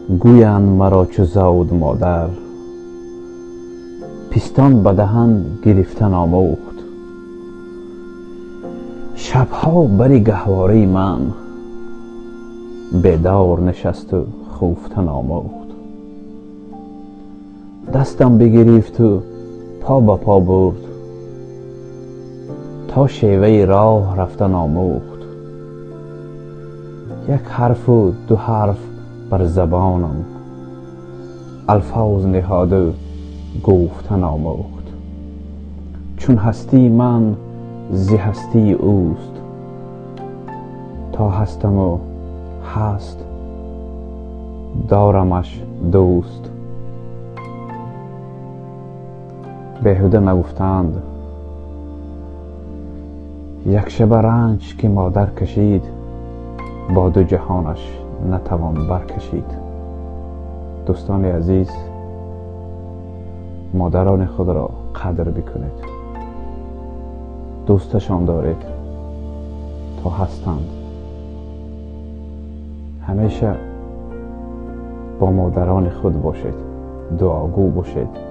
Гӯянд маро чу зод модар, пистон ба даҳан гирифтан омӯхт. Шабҳо бари гаҳвораи ман бедор нишасту хуфтан омӯхт. Дастам бигирифту по ба по бурд, то шеваи роҳ рафтан омӯхт. Як ҳарфу ду ҳарф бар забонам алфоз ниҳоду гуфтан омӯхт. Чун ҳастии ман зи ҳастии ӯст, то ҳастаму ҳаст дорамаш дӯст. Беҳуда нагуфтанд: як шаба ранҷ ки модар кашид, бо ду ҷаҳонаш натавон баркашид. Дӯстони азиз, модарони худро қадр бикунед, дӯсташон доред то ҳастанд. Ҳамеша бо модарони худ бошед, дуогӯ бошед.